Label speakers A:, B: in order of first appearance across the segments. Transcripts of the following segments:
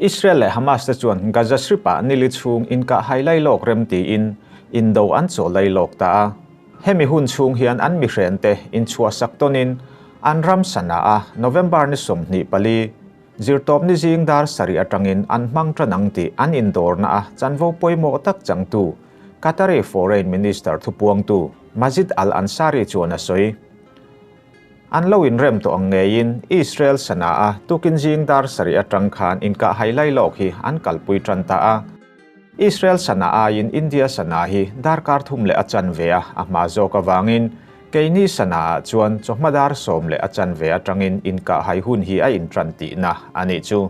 A: Israel leh Hamas te chuan Gaza Strip-ah nili chhung inkahhai lailawk rem tiin indo an chaw lailawk ta a. Hemi hun chhung hian an mihrente inchhuahsak tawnin an ram Sanaa November ni 24, Zirtawpni zing dar sarih atangin an hmang tan ang tih an indawrna a chanvo pawimawh tak changtu Qatari Foreign Minister thupuangtu Majid Al Ansari chuan a sawi. An lo inrem tawh ang ngeiin Israel Sanaa tukin zing dar sarih atang khan inkahhai lailawk hi an kalpui tan ta a. Israel sana aiin India sana hi darkar thum leh a chanve a a hma zawk avangin keini sana ah chuan chawhma dar sawm leh a chanve atangin inkahhai hun hi a intran tihna a nih chu.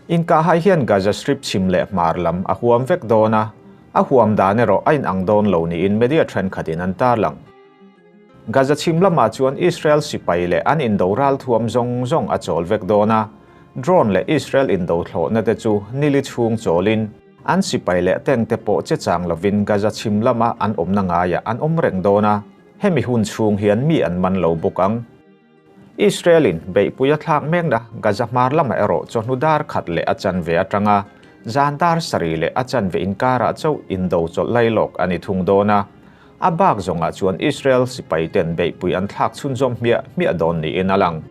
A: Inkahhai hian Gaza Strip chhim leh hmar lam a huam vek dawn a, a huam dan erawh a inang dawn lo niin media thenkhatin an tarlang. Gaza chhim lamah chuan Israel sipai leh an indo ralthuam zawng zawng a chawl vek dawn a, drone leh Israel indo thlawhna te chu nili chhung chawlin an sipai leh tank te pawh che chang lovin Gaza chhim lama an awmna ngaiah an awm reng dawn a, hemi hun chhung hian mi an man lo bawk ang. Israel-in beihpui a thlak mekna Gaza hmar lamah erawh chawhnu dar khat leh a chanve atanga zan dar sarih leh a chanve inkarah chauh indo chawlh lailawk a ni thung dawn a, a bak zawngah chuan Israel sipaiten beihpui an thlak chhunzawm hmiah hmiah dawn niin a lang.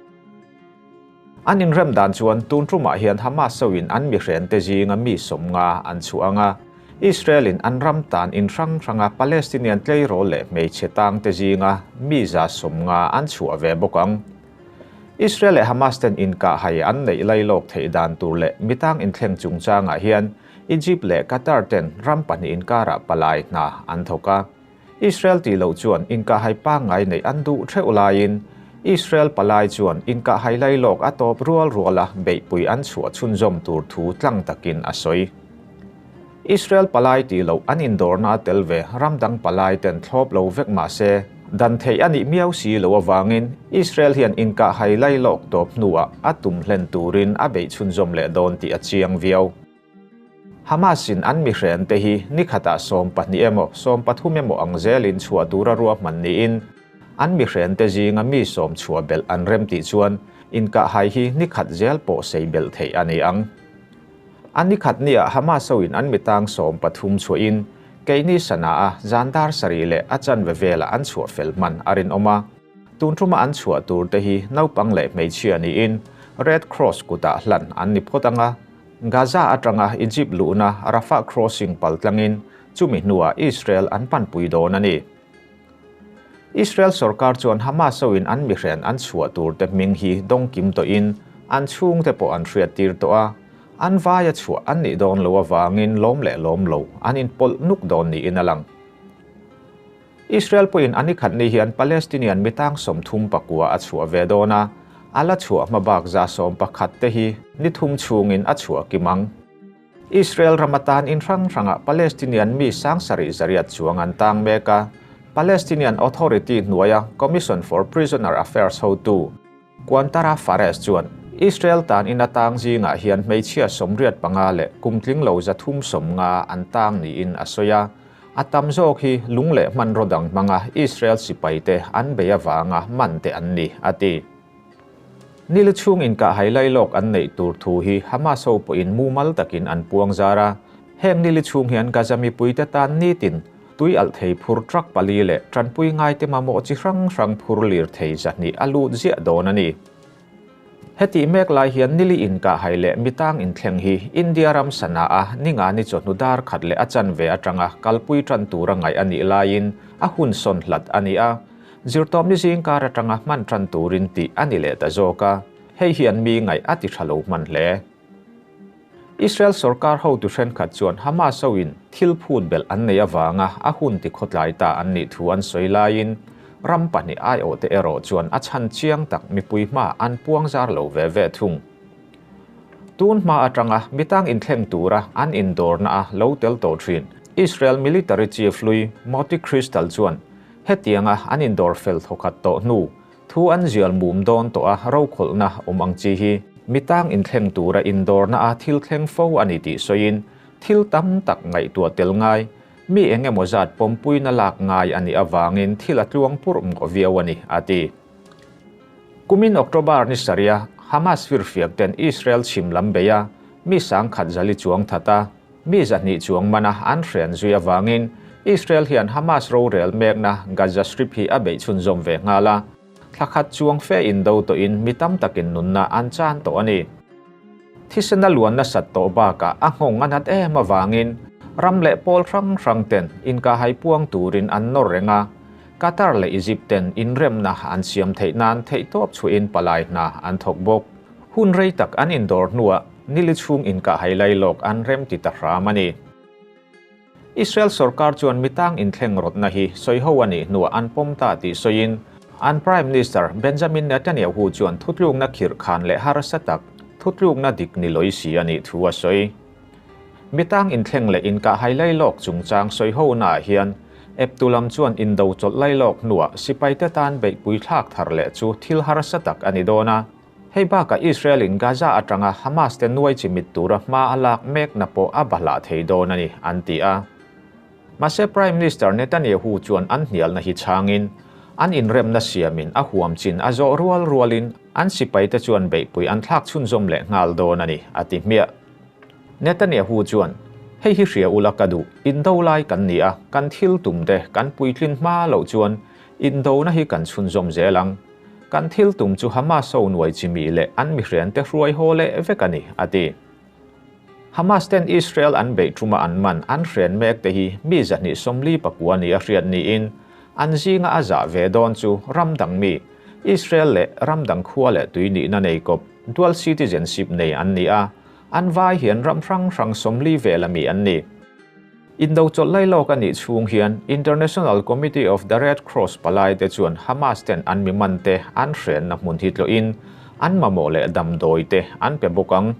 A: An inrem dan chuan tun tumah hian Hamas soin an mihrente zinga mi 50 an chhuah ang a, Israel-in an ram tan in hrang hranga Palestinian tleirawl leh hmeichhe tangte zinga mi 50 an chhuah ve bawk ang. Israel leh Hamas ten inkahhai an neih lailawk theih dan tur leh mitang inthleng chungchangah hian Egypt leh Qatar ten ram pahnih inkarah palai hna an thawk a. Israel tih loh chuan inkahhai pangngai neih an duh theuh laiin Israel palai chuan inkahhai lailawk a tawp rual ruala beihpui an chhuah chhunzawm tur thu tlang takin a sawi. Israel palai tih loh an indawrna a tel ve ram dang palai ten thlawp lo vek mah se, dan theih a nih miau si lo avangin Israel hian inkahhai lailawk tawp hnuah a tum hlen turin a beih chhunzawm leh dawn tih a chiang viau. Hamas-in an mihrente hi ni khatah 12 emaw 13 emaw ang zelin chhuah tura ruahman niin an mihrente zinga mi sawm chhuah belh an rem tih chuan inkahhai hi ni khat zel pawh sei belh theih a ni ang. A ni khat niah Hamas hoin an mitang 13 chhuahin keini Sanaa zan dar sarih leh a chanve velah an chhuah fel hman a rinawm a. Tun thuma an chhuah tur te hi naupang leh hmeichhia niin Red Cross kutah hlan an ni phawt ang a. Gaza atanga Egypt luhna Rafah crossing pal tlangin chumi hnuah Israel an panpui dawn a ni. Israel sorkar chuan Hamas hoin an mihren an chhuah tur te hming hi dawngkim tawhin an chhungte pawh an hriattir tawh a, an vaia chhuah an nih dawn lo avangin lawm leh lawm lo an inpawlh nuk dawn niin a lang. Israel pawhin a nikhat ni hian Palestinian mitang 39 a chhuah ve dawn a, a la chhuah hma bak 11 te hi ni thum chhungin a chhuah kim ang. Israel ram atan in hrang hrangah Palestinian mi 7800 chuang an tang mek a, Palestinian Authority hnuaia Commission for Prisoner Affairs hotu Qantara Fares chuan Israel tan in atang zingah hian hmeichhia 85 leh kumtling lo 350 an tang niin a sawi a, a tam zawk hi lung leh hmanraw dang hmanga Israel sipaite an bei avanga man te an ni, a ti. Nili chhung inkahhai lailawk an neih tur thu hi Hamas ho pawhin mumal takin an puang zar a, heng nili chhung hian Gaza mipuite tan nitin tui alh thei phur truck pali leh tanpui ngaite mamawh chi hrang hrang phur lir thei 200 a lut ziah dawn a ni. Heti mek lai hian nili inkahhai leh mitang inthleng hi India ram Sanaa ninga ni chawhnu dar khat leh a chanve atanga kalpui tan tura ngaih a nih laiin a hun sawn hlat a ni a, zirtawpni zingkar atanga hman tan turin tih a ni leh ta zawk a, hei hian mi ngaih a ti tha lo hman hle. Israel sorkar hotu thenkhat chuan Hamas hoin thil phut belh an nei avanga a hun ti khawtlai ta an nih thu an sawi laiin ram pahnih aiawhte erawh chuan a chhan chiang tak mipui hma an puang zar lo ve ve thung. Tun hma atanga mitang inthleng tura an indawrna a lo tel tawh thin Israel military chief hlui Moti Crystal chuan hetianga an indawr fel thawkhat tawh hnu thu an zial mum dawn tawh a rokhawlhna awm ang chi hi mitang inthleng tura indawrna a thil thleng fo a ni tih sawiin thil tam tak ngaihtuah tel ngai mi eng emaw zat pawmpuina lak ngai a nih avangin thil a tluang pur mawh viau a ni, a ti. Kumin October ni saria Hamas firfiak ten Israel chhim lam bei a, mi 10,000 4 chuang that a, mi 200 chuang mana an hren zui awangin Israel hian Hamas rorel mekna Gaza Strip hi a bei chhunzawm ve nghal a, thlakhat chuang fe indo tawhin mi tam takin nunna an chan tawh a ni. Thisena luanna sat tawh bakah a nghawng a nat em awangin ram leh pawl hrang hrang ten inkahhai puang turin an nawr reng a, Qatar leh Egypt ten inremna an siam theih nan theihtawp chhuahin palai hna an thawk bawk. Hun rei tak an indawr hnuah nili chhung inkahhai lailawk an rem ti ta hram a ni. Israel sorkar chuan mitang inthleng rawtna hi sawiho a nih hnuah an pawm ta tih sawiin an Prime Minister Benjamin Netanyahu chuan thutlukna khirh khan leh harsa tak thutlukna dik ni lawi si a nih thu a sawi. Mitang inthleng leh inkahhai lailawk chungchang sawihonaah hian eptu lam chuan indo chawlh lailawk hnuah sipaite tan beihpui thlak thar leh chu thil harsa tak a ni dawn a. Hei bakah Israel in Gaza atanga Hamas te nuai chimit tura hma a lak mekna pawh a bahlah thei dawn a ni, an ti a. Mahse Prime Minister Netanyahu chuan an hnialna hi chhangin, an inremna siamin a huam chin a zawh rual rualin an sipaite chuan beihpui an thlak chhunzawm leh nghal dawn a ni, a ti hmiah. Netanyahu chuan, Hei hi hria ula ka duh, indo lai kan ni a, kan thil tum te kan puitlin hma loh chuan indona hi kan chhunzawm zel ang. Kan thil tum chu Hamas ho nuai chimi leh an mihriante hruai haw leh vek a ni, a ti. Hamas ten Israel an beih tuma an man an hrian mek te hi mi 249 ni a hriat niin an zinga a zah ve dawn chu ram dang mi, Israel leh ram dang khua leh tui nihna nei kawp, dual citizenship nei an ni a, an vai hian ram hrang hrang 40 vel ami an ni. Indo chawlh lailawk a nih chhung hian International Committee of the Red Cross palai te chuan Hamas ten an mi man te an hrenna hmun hi tlawhin an mamawh leh damdawi te an pe bawk ang.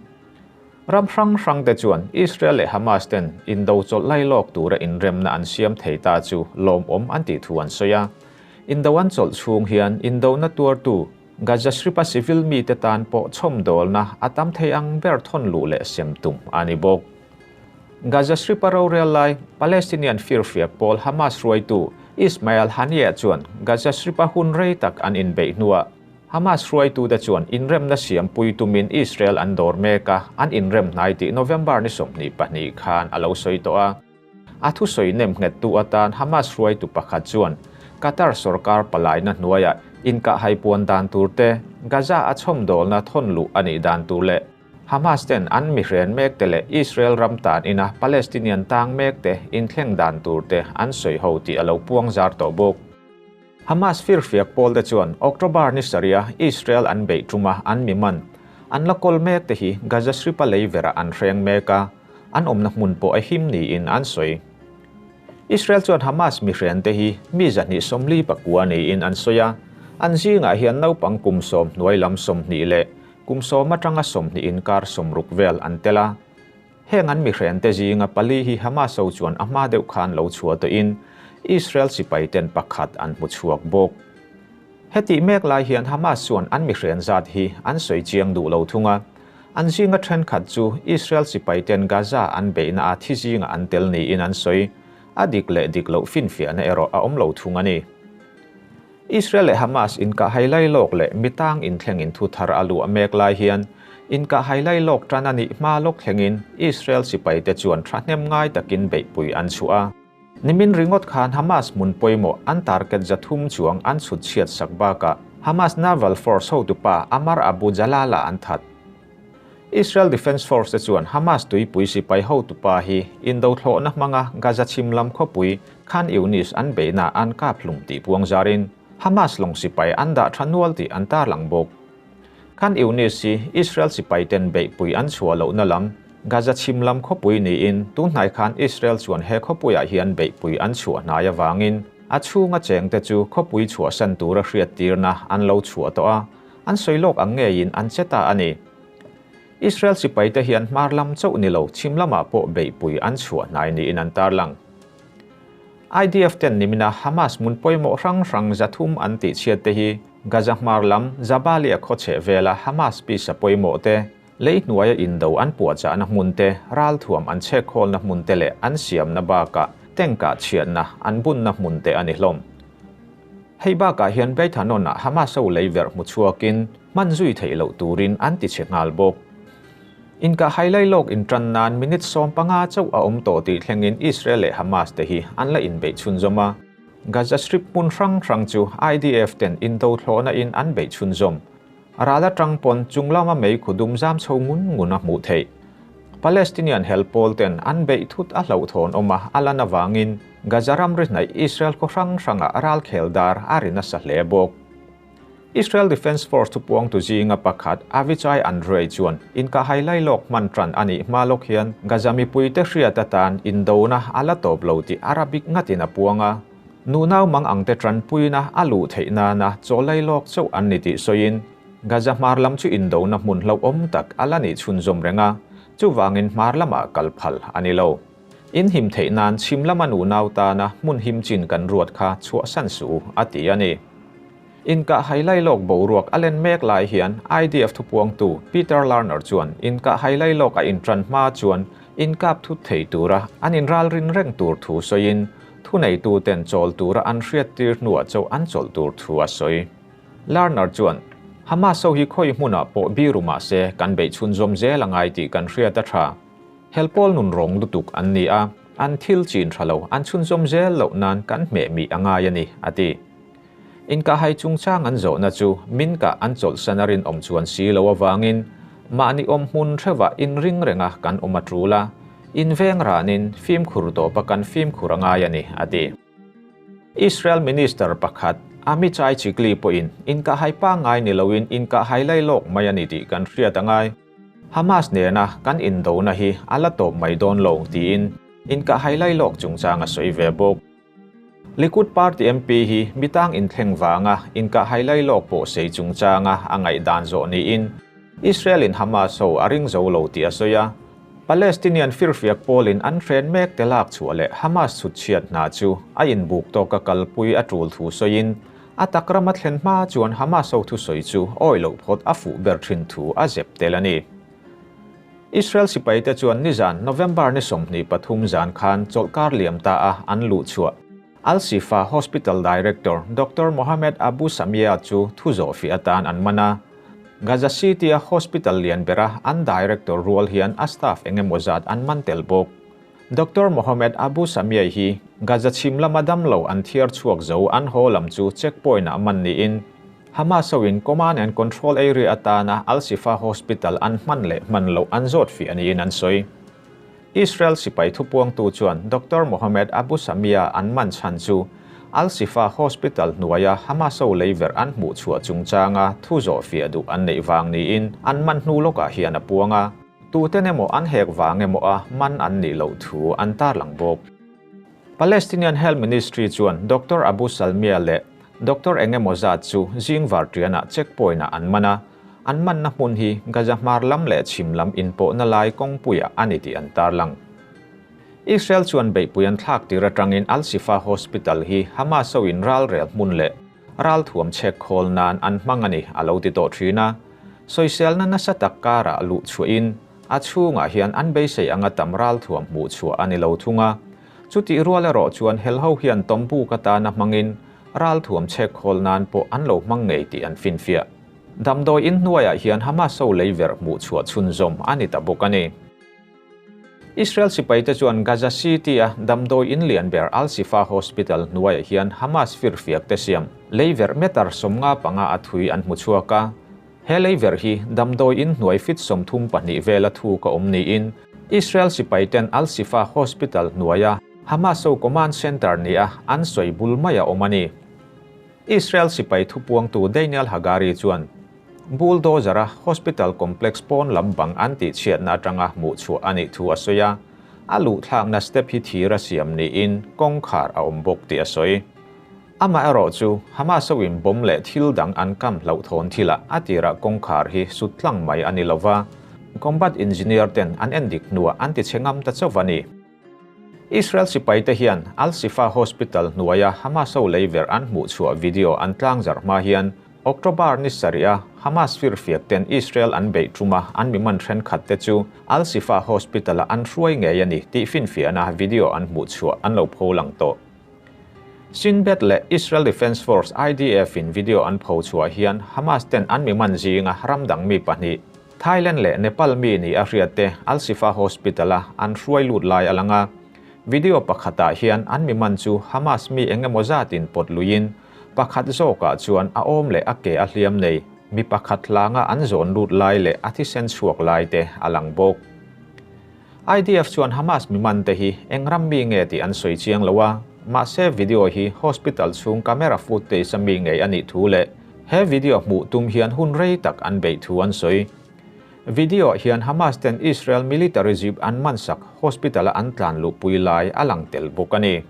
A: Ram hrang hrang te chuan Israel leh Hamas ten indo chawlh lailawk tura inremna an siam thei ta chu lawmawm an tih thu an sawi a. Indo an chawlh chhung hian indona tuartu Gaza Strip-a civil mite tan pawh chhawmdawlna a tam thei ang ber thawn luh leh sem tum a ni bawk. Gaza Strip-a rorel lai Palestinian firfiak pawl Hamas hruaitu Ismail Haniyeh chuan Gaza Strip-a hun rei tak an inbeih hnuah Hamas hruaitute chuan inremna siampui tumin Israel an dawr mek a, an inrem hnai tih November ni 22 khan a lo sawi tawh a. A thusawi nem nghettu atan Hamas hruaitu pakhat chuan Qatar sorkar palaina hnuaiah inkahhai puan dan tur te, Gaza a chhawmdawlna thawn luh a nih dan tur leh Hamas ten an mihren mek te leh Israel ram tan ina Palestinian tang mek te inthleng dan tur te an sawi ho tih a lo puang zar tawh bawk. Hamas firfiak pawl te chuan October ni sarih a Israel an beih tuma an mi man an la kawl mek te hi Gaza Strip-a lei verah an hreng mek a, an awmna hmun pawh a him niin an sawi. Israel chuan Hamas mihren te hi mi 249 niin an sawi a, an zingah hian naupang kum 10 hnuai lam 20 leh kum 10 atanga 20 inkar 60 vel an tel a. Heng an mihren te zinga pali hi Hamas ho chuan a hma deuh khan lo chhuah tawhin Israel sipai ten pakhat an hmu chhuak bawk. Hetih mek lai hian Hamas chuan an mihren zat hi an sawi chiang duh lo thung a, an zinga thenkhat chu Israel sipai ten Gaza an beihna a thi zinga an tel niin an sawi, a dik leh dik loh finfiahna erawh a awm lo thung a ni. Israel leh Hamas inkahhai lailawk leh mitang inthlengin thu thar a luah mek lai hian inkahhai lailawk tan a nih hma lawk thlengin Israel sipaite chuan thahnem ngai takin beihpui an chhuah a. Nimin ringawt khan Hamas hmun pawimawh an target 300 chuang an chhut chhiat sak bakah Hamas Naval Force hotupa Amar Abu Jalala an that. Israel Defence Force te chuan Hamas tuipui sipai hotupa hi indo thlawhna hmanga Gaza chhim lam khawpui Khan Younis an beihna an kap hlum tih puang zarin Hamas lawng sipai an dah tha nual tih an tarlang bawk. Khan Younis hi Israel sipai ten beihpui an chhuah lohna lam Gaza chhim lam khawpui niin tunhnai khan Israel chuan he khawpuiah hian beihpui an chhuah hnai avangin a chhunga chengte chu khawpui chhuahsan tura hriattirna an lo chhuah tawh a, an sawi lawk ang ngeiin an che ta a ni. Israel sipaite hian hmar lam chauh ni lo chhim lamah pawh beihpui an chhuah hnai niin an tarlang. IDF ten nimina Hamas hmun pawimawh hrang hrang 300 an tih chhiat te hi Gaza hmar lam Jabalia khawchheh vela Hamas pisa pawimawh te, lei hnuaia indo an puahchahna hmun te, ralthuam an chhekkhawlna hmun te leh an siamna bakah tank-ah chhiatna an bunna hmun te a ni hlawm. Hei bakah hian Beit Hanoun-ah Hamas ho lei verh hmu chhuakin hman zui theih loh turin an ti chhe nghal bawk. Inkahhai lailawk intan nan minute 15 chauh a awm tawh tih thlengin Israel leh Hamas te hi an la inbeih chhunzawm a. Gaza Strip hmun hrang hrang chu IDF ten indo thlawhna in an beih chhunzawm. Ral atang pawn chung lama mei khu dum zam chho ngun ngun a hmuh theih. Palestinian hel pawl ten an beih thut a hlauhthawn awm a a lan avangin Gaza ramri hnaih Israel khaw hrang hrangah ralkhel dar a ri nasa hle bawk. Israel Defence Force thupuangtu zinga pakhat Avichai Andrei chuan inkahhai lailawk hman tan a nih hma lawk hian Gaza mipuite hriat atan indona a la tawp lo tih Arabic ngatin a puang a. Nunau mang angte tanpuina a luh theih nana chaw lailawk chauh an ni tih sawiin Gaza hmar lam chu indona hmun hlauhawm tak a la nih chhunzawm reng a, chuvangin hmar lamah kal phal a ni lo. In him theih nan chhim lama nunau tana hmun him chin kan ruat kha chhuahsan suh u, a ti a ni. Inkahhai lailawk boruak a len mek lai hian IDF thupuangtu Peter Larner chuan inkahhai lailawk a intran hma chuan inkap thut thei tura an inralrin reng tur thu sawiin thuneituten chawl tura an hriattir hnuah chauh an chawlh tur thu a sawi. Larner chuan, Hamas ho hi khawi hmunah pawh biru mah se kan beih chhunzawm zel a ngai tih kan hriat a tha. Helpawl nun rawng lutuk an ni a, an thil chin tha lo an chhunzawm zel loh nan kan hmeh mih a ngai a ni, a ti. Inkahhai chungchang an zawhna chu min kah an chawlhsan a rinawm chuan si lo avangin mahni awm hmun hreuhah inring renga kan awm a tul a, inveng ranin fimkhur tawpa kan fimkhur a ngai a ni, a ti. Israel Minister pakhat Amichai Chikli pawhin inkahhai pangngai ni loin inkahhai lailawk mai a ni tih kan hriat a ngai. Hamas nena kan indona hi a la tawp mai dawn lo tiin inkahhai lailawk chungchang a sawi ve bawk. Likud Party MP hi mitang inthleng vanga inkahhai lailawk pawh sei chungchanga a ngaihdan zawh niin Israel in Hamas ho a ring zo lo tih a sawi a. Palestinian firfiak pawlin an hren mek te lak chhuah leh Hamas chhutchhiat hna chu a inbuk tawka kalpui a tul thu sawiin a tak rama thlen hma chuan Hamas ho thusawi chu awi loh phawt a fuh ber thin thu a zep tel a ni. Israel sipaite chuan nizan November ni 23 zan khan chawlhkar liam ta a an luh chhuah. Al-Shifa Hospital Director Doctor Mohammed Abu Samia chu thu zawhfih atan an man a. Gaza City-a hospital lian bera an director rual hian a staff eng emaw zat an man tel bawk. Doctor Mohammed Abu Samia hi Gaza chhim lama damlo an thiar chhuak zo an haw lam chu checkpoint-ah man niin Hamas hoin command and control area atana Al-Shifa Hospital an hman leh hman loh an zawt fih a niin an sawi. Israel sipai thupuangtu chuan Doctor Mohammed Abu Samia an man chhan chu Al-Shifa Hospital hnuaia Hamas ho leiverh an hmuh chhuah chungchanga thu zawh fiah duh an neih vang niin an man hnu lawkah hian a puang a, tuten emaw an hek vang emaw a man an nih loh thu an tarlang bawk. Palestinian Health Ministry chuan Doctor Abu Salmiya leh Doctor engemaw zat chu zing varṭianah checkpoint-ah an man a, an manna hmun hi Gaza hmar lam leh chhim lam inpawhna lai kawngpuiah a ni tih an tarlang. Israel chuan beihpui an thlak tir aṭangin Al-Shifa Hospital hi Hamas hoin ralrel hmun leh ralthuam chhek khawl nan an hmang a ni a lo ti tawh ṭhin a, sawiselna nasa tak karah luh chhuahin a chhungah hian an beisei anga tam ralthuam hmuh chhuah a ni lo thung a. Chutih rual erawh chuan helho hian tawmbuk atana hmangin ralthuam chhek khawl nan pawh an lo hmang ngei tih an finfiah. Damdawi in hnuaiah hian Hamas ho leiverh hmuh chhuah chhunzawm a ni ta bawk a ni. Israel sipaite chuan Gaza City-a damdawi in lian ber Al-Shifa Hospital hnuaiah hian Hamas firfiak te siam leiverh meter 55 a thui an hmu chhuak a. He leiverh hi damdawi in hnuai fit 32 vela thu ka awm niin Israel sipaiten Al-Shifa Hospital hnuaia Hamas ho command center nia an sawi bul mai a awm a ni. Israel sipai thupuangtu Daniel Hagari chuan bulldozer-a hospital complex pawn lam bang an tihchhiatna atanga hmuh chhuah a nih thu a sawi a, a luhthlakna step hi thir a siam niin kawngkhar a awm bawk tih a sawi. Amah erawh chu Hamas hoin bomb leh thil dang an kam hlauhthawn thilah a tirah kawngkhar hi sut tlang mai a ni lova, combat engineer ten an en dik hnuah an ti che ngam ta chauh a ni. Israel sipaite hian Al-Shifa Hospital hnuaia Hamas ho leiverh an hmuh chhuah video an tlangzarh hma hian October ni sarih a Hamas firfiak ten Israel an beih tuma an mi man thenkhat te chu Al-Shifa Hospital-ah an hruai ngei a ni tih finfiahna video an hmuh chhuah an lo pholang tawh. Shin Bet leh Israel Defense Force, IDF, in video an pho chhuah hian Hamas ten an mi man zinga ram dang mi pahnih. Thailand leh Nepal mi ni a hriat te Al-Shifa Hospital-a an hruai lut lai a lang a. Video pakhatah hian an mi man chu Hamas mi eng emaw zatin pawt luiin pakhat zawkah chuan a awm leh a ke a hliam nei mi pakhat hlanga an zawn lut lai leh a thisen chhuak lai te a lang bawk. IDF chuan Hamas mi man te hi eng ram mi nge tih an sawi chiang lo a, mahse video hi hospital chhung camera footage a mi ngei a nih thu leh he video hmuh tum hian hun rei tak an beih thu an sawi. Video ah hian Hamas ten Israel military jeep an mansak hospital a an tlan luhpui lai a lang tel bawk a ni.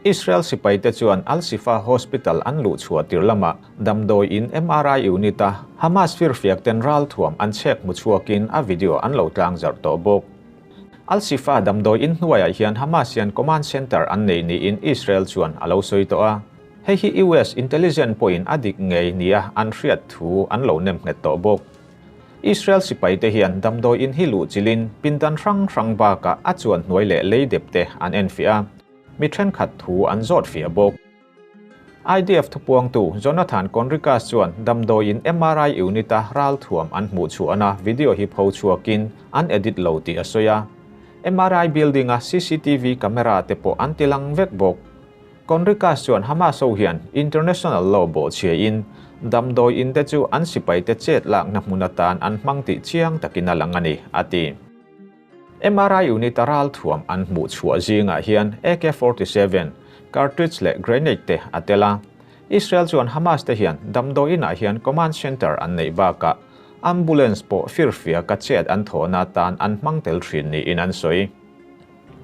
A: Israel sipaite chuan Al-Shifa Hospital an luh chhuah tir lamah damdawi in MRI unit a Hamas firfiak ten ralthuam an chhek hmu chhuakin a video an lo tlangzarh tawh bawk. Al-Shifa damdawi in hnuaiah hian Hamas hian command center an nei niin Israel chuan a lo sawi tawh a. Hei hi US intelligence pawhin a dik ngei nia an hriat thu an lo nem nghet tawh bawk. Israel sipaite hian damdawi in hi luh chilin pindan hrang hrang bakah a chuan hnuai leh lei dep te an enfiah a. Mi thenkhat thu an zawt fiah bawk. IDF thupuangtu Jonathan Conricus chuan damdawiin MRI unit-a ralthuam an hmuh chhuahna video hi pho chhuakin an edit lo tih a sawi a. MRI building-a cctv camera te pawh an tilang vek bawk. Conricus chuan Hamas ho hian international law bawhchhiain damdawiin te chu an sipaite chet lakna hmun atan an hmang tih chiang takin a lang a ni, a ti. MRI unit a ralthuam an hmuh chhuah zingah hian AK-47, cartridge leh grenade te a tel a. Israel chuan Hamas te hian damdawiinah hian command center an neih bakah ambulance pawh firfiaka chet an thawhna atan an hmang tel thin niin an sawi.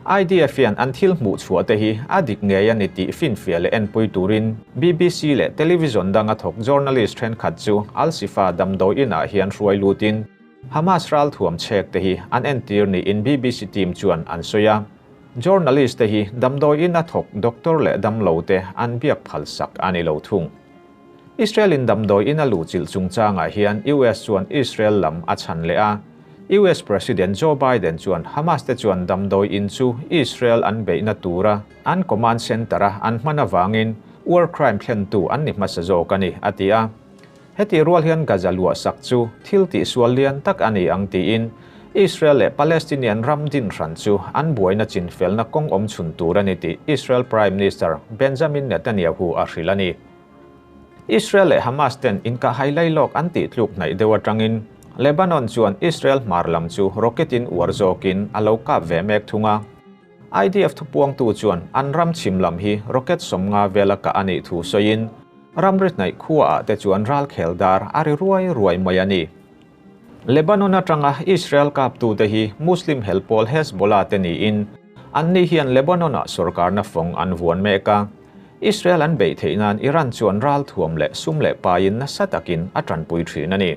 A: IDF hian an thil hmuh chhuah te hi a dik ngei a ni tih finfiah leh enpui turin BBC leh television danga thawk journalist thenkhat chu Al-Shifa damdawiinah hian hruai lutin Hamas ralthuam chhek te hi an entir niin BBC team chuan an sawi a. Journalist te hi damdawiin a thawk doctor leh damlo te an biak phalsak a ni lo thung. Israel in damdawiin a luhchilh chungchangah hian US chuan Israel lam a chhan leh a. US President Joe Biden chuan Hamas te chuan damdawiin chu Israel an beihna tura an command center a an hman avangin war crime thlentu an ni hmasa zawk a ni, a ti a. Heti rual hian Gaza luahsak chu thil tihsual lian tak a ni ang tiin Israel leh Palestinian ram din hran chu an buaina chinfelna kawng awm chhun tur a ni tih Israel Prime Minister Benjamin Netanyahu a hrilh a ni. Israel leh Hamas ten inkahhai lailawk an tih tluk hnaih deuh atangin Lebanon chuan Israel hmar lam chu rocket in uar zawkin a lo kap ve mek thung a. IDF thupuangtu chuan an ram chhim lam hi rocket 50 vela kah a nih thu sawiin ramri hnaih khuaah te chuan ralkhel dar a ri ruai ruai mai a ni. Lebanon atanga Israel kaptute hi Muslim hel pawl Hezbollah te niin anni hian Lebanon-ah sorkarna fawng an vuan mek a. Israel an beih theih nan Iran chuan ralthuam leh sum leh paiin nasa takin a tanpui thin a ni.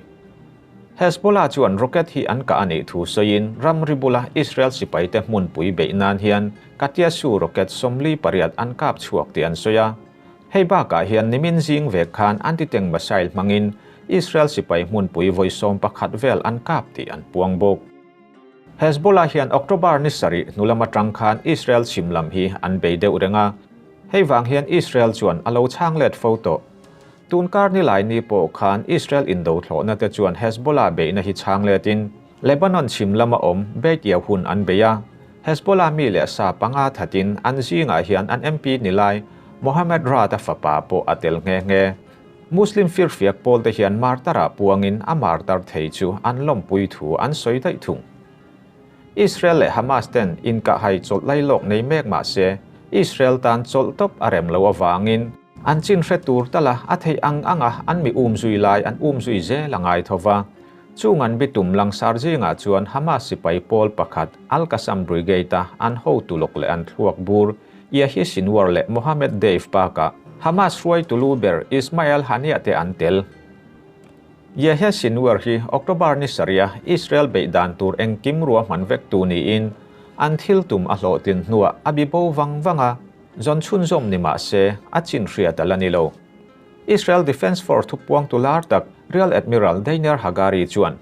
A: Hezbollah chuan rocket hi an kah a nih thu sawiin ramri bula Israel sipaite hmunpui beih nan hian Katyashu rocket 48 an kap chhuak tih an sawi a. Hei bakah hian nimin zing vek khan anti-tank missile hmangin Israel sipai hmunpui vawi 11 vel an kap tih an puang bawk. Hezbollah hian October ni sarih hnu lam atang khan Israel chhim lam hi an bei deuh reng a. Hei vang hian Israel chuan a lo chhang let fo tawh. Tun kar ni lai ni pawh khan Israel indo thlawhna te chuan Hezbollah beihna hi chhang letin Lebanon chhim lama awm Beit Yahun an bei a. Hezbollah mi leh sa panga thatin an zingah hian an MP ni lai Mohammed Raad-a fapa pawh a tel nghe nghe. Muslim firfiak pawl te hian martar-ah puangin a martar thei chu an lawmpui thu an sawi daih thung. Israel leh Hamas ten inkahhai chawlh lailawk nei mek mah se Israel tan chawlh tawp a rem loh avangin an chin hre tur tala a theih ang anga an mi umzui lai an umzui zel a ngai tho va. Chung an bitum langsar zingah chuan Hamas sipai pawl pakhat Al-Qassam Brigade-a an hotu lawk leh an thluak bur Yahya Sinwar leh Mohammed Deif bakah Hamas hruaitu lu ber Ismail Haniyeh te an tel. Yahya Sinwar hi October ni sarih Israel beih dan tur engkim ruahman vek tu niin an thil tum a hlawhtlin hnuah a bi bo vang vang a, zawn chhunzawm ni mah se a chin hriat a la ni lo. Israel Defence Force thupuangtu lar tak Rear Admiral Daniel Hagari chuan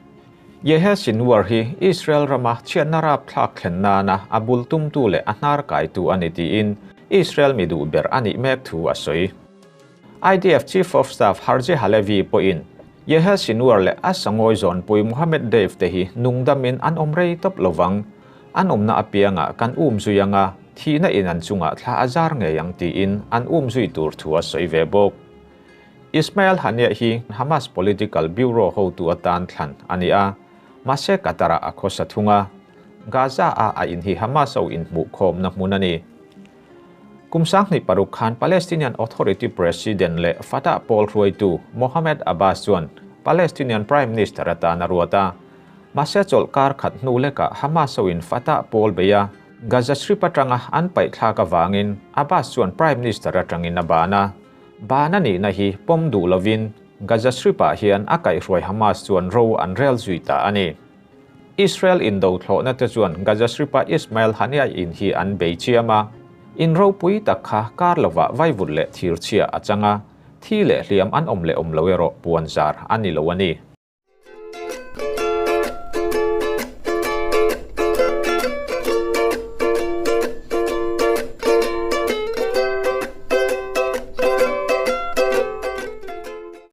A: Yahya Sinwar hi Israel rama chhiatna rapthlak thlen nana a bul tumtu leh a hnar kaitu a ni tiin Israel mi duh ber a nih mek thu a sawi. IDF Chief of Staff Herzi Halevi pawhin. Yahya Sinwar leh a sangawi zawnpui Mohammed Deif te hi nungdamin an awm rei tawp lovang. An awmna apiangah kan um zui anga, thihna in an chungah thla a zar ngei ang tiin an um zui tur thu a sawi ve bawk. Ismail Haniyeh hi Hamas Political Bureau hotu atan thlan a ni a, mahse Qatar-ah a khawsa thung a. Gaza-a a in hi Hamas ho inhmuhkhawmna hmun a ni. Kum 26 khan Palestinian Authority President leh Fatah pawl hruaitu Mohammed Abbas chuan Palestinian Prime Minister atan a ruat a. Mahse chawlhkar khat hnu lekah Hamas hoin Fatah pawl bei a, Gaza Strip atanga an paihthlak avangin Abbas chuan Prime Minister atangin a ban a. Ban a nihna hi pawm duh lovin Gaza Strip-ah hian a kaihhruai Hamas chuan ro an rel zui ta a ni. Israel indo thlawhna te chuan Gaza Strip-a Ismail Haniyeh in hi an bei chiam a, in ropui tak kha kar lovah vaivut leh thirchhia a chang a, thi leh hliam an awm leh awm lo erawh puan zar a ni lo a ni.